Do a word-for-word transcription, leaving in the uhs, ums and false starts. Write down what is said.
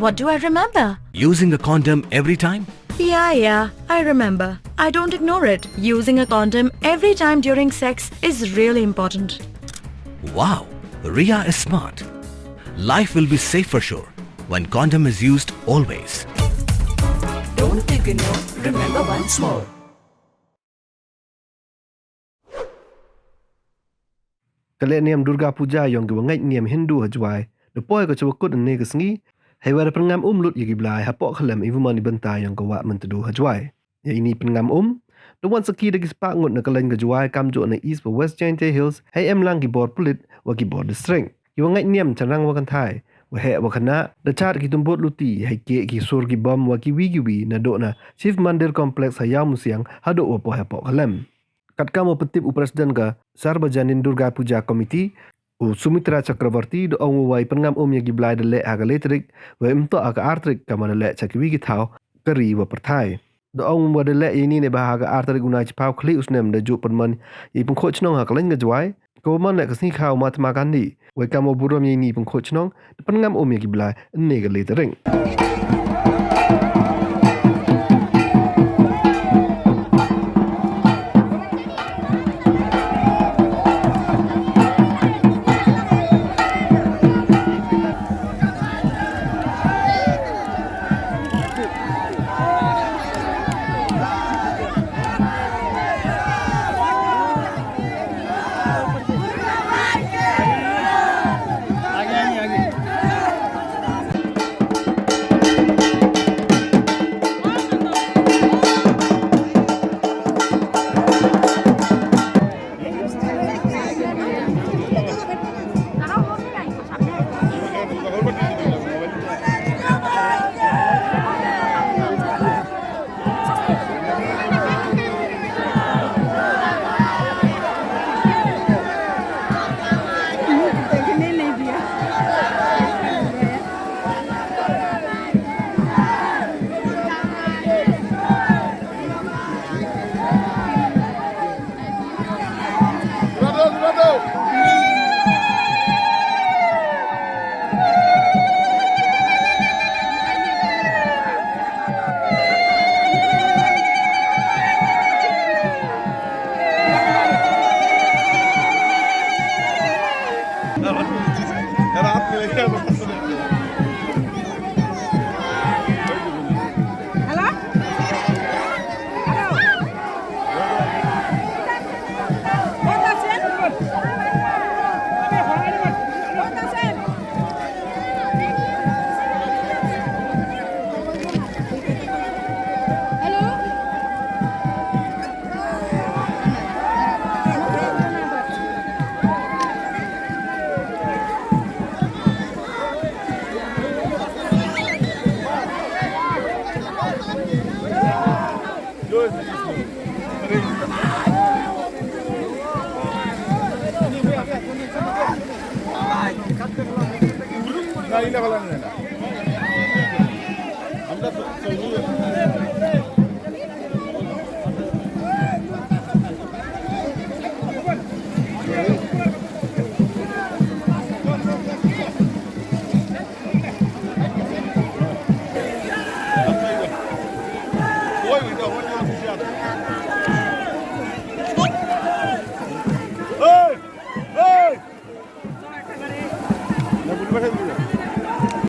What do I remember? Using a condom every time? Yeah, yeah, I remember. I don't ignore it. Using a condom every time during sex is really important. Wow, Ria is smart. Life will be safe for sure when condom is used always. Don't ignore, remember once more. Ka lehniam Durga Puja yong ki wa ngait niam Hindu ha Jwai da poi ka cha wa kut ynne ka sngi, heiwa da pynngam um lut ya ki blai hapoh khlem iwa man i bynta yong ka Wah Myntdu ha Jwai. Ya ini pynngam um da wan sakhi da ki spah ngut na ka laiñ ka Jwai kamjooh na East wa West Jaintia Hills, hei em lang ki bor pulit wa ki bor district. Ki wa ngait niam chynrang wa kynthai, wa heh wa khynnah da chad ki tymbut luti, hei keh ki sur ki bom wa kiwi kiwi nadooh na Shiv Mandir Complex ha Iawmusiang hadooh wa poi hapoh khlem. Katkam wa pyntip u President ka Sarvajanin Durga Puja Committee, u Sumitra Chakravarty, da ong u wa i pynngam um ya ki blai da leh ha ka le tarik, wa ym toh ha ka ar tarik kamwa da leh cha kiwi ki thaw ka ri wa pyrthai. Da ong u wa da leh ya ini neibhah ha ka ar tarik u Naichiphaw khlieh u snem da jooh pynman ya i pynkhuid chnong ha ka laiñ ka Jwai, ka wa man leh ka sngi kha u Mahatma Gandhi. Wei kamwa burom ya ini i pynkhuid chnong da pynngam um ya ki blai ynne ka le tarik.